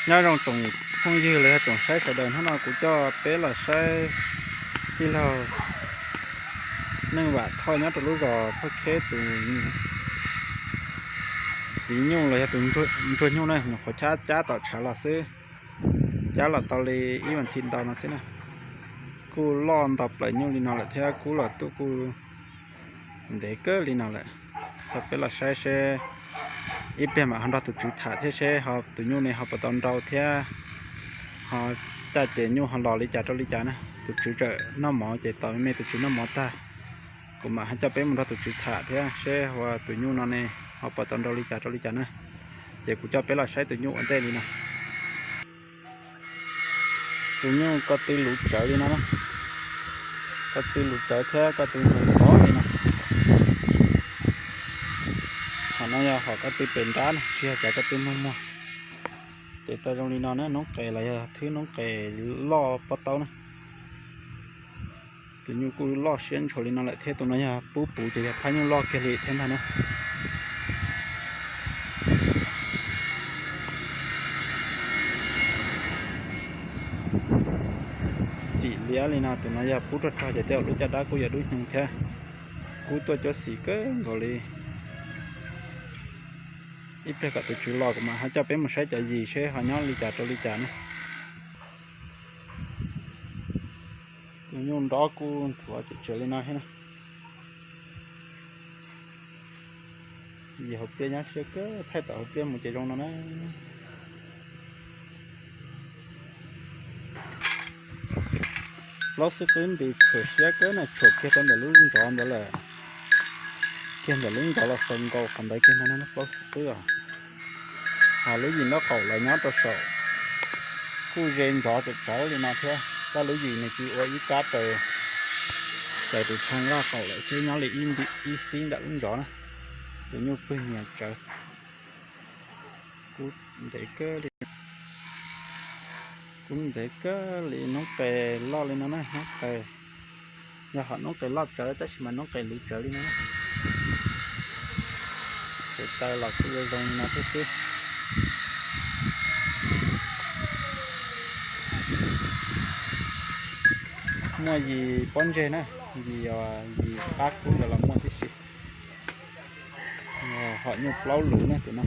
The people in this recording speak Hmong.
Nyob zoo tsoom phooj ywg los yog tsoom saib sawv daws, hnub no kuv coj peb los saib tij laug Neej Vam Thoj nyob rau lub zos Phaj Kheb tus txiv nyuj los yog tus ntsuag nyuj na, nyuam qhuav cab cab tom tshav los xwb, cab los tau li ib vas thiv ntau no xwb na. Kuj loj ntau plaws nyuj li no lawm thiab kub los tuaj kuj ntev kawg li no lawm. Coj peb los saib seb ib pliag mam ho nrog tus tswv tham thiab seb ho tus nyuj ne ho puas tau nrau thiab ho caj ces nyuj ho los li cas rau li cas na. Tus tswv tseem noj mov ces tos me tus tswv noj mov tag, kuv mam ho coj peb mus nrog tus tswv tham thiab seb ua tus nyuj no ne ho puas tau nrau li cas rau li cas na. Ces kuv coj peb los saib tus nyuj ua ntej li no. Tus nyuj ko tw luv tsawv li no na, ko tw luv tsawv thiab ko tw ntxhov li no. Hom no yog hom ko tw pem nrab na, tsis yog cov ko tw muag muag. Ces tau zoo li no na, noob qes los yog thwb noob qes loj pob taub na. Tus nyuj kuj loj siab ntshua li no lawm thiab, tus no yog pub puv ces yog phab nyuj loj kiag li thiab ntag na. Xim liab li no, tus no yog pub rog rog ces tej zaum lub caj dab kuj yuav dub hnyoo thiab. Kub tuaj cuab xim kawg nkaus li. Ib pliag kom tus tswv los kuv mam ho coj peb mus saib cov yis seb ho nyob li cas rau li cas na. Tus nyuj nrob kuj nthuav tsem tsem li no thiab na. Yis hauv pliaj nyob siab kawg, thaij tom hauv pliaj mus ces zoo no na. Plaub xib qwb ntws tshuam siab kawg na, tshuam kiag rau ntawm lub ntsov ntawd lawm, kiag ntawm lub ntsov los xaus nkaus qhov ntawd kiag ntag na plaub xib qwb os. Ho lub yim nraub qaum los nyob rau saum, kuj ze ntsov tsawv tsawv li no thiab, tab lub yim nws tsis ua ib kab raws, raws tus tshee laj qaum lawm xwb, nyob li ib xib ntawm lub ntsov na. Tus nyuj pwg nyias tsawv. Kub ntev kawg li, kub ntev kawg li, noob qes loj li no na, noob qes. Yog hom noob qes loj tsawv tab sis mas noob qes luv tsawv li no na. Tes taw los kuj zoo zoo li no thiab xwb. Muaj yis pob ntseg na, yis, yis qab kub ntawd los muaj tib si. Hom nyuj plaub luv na tus no.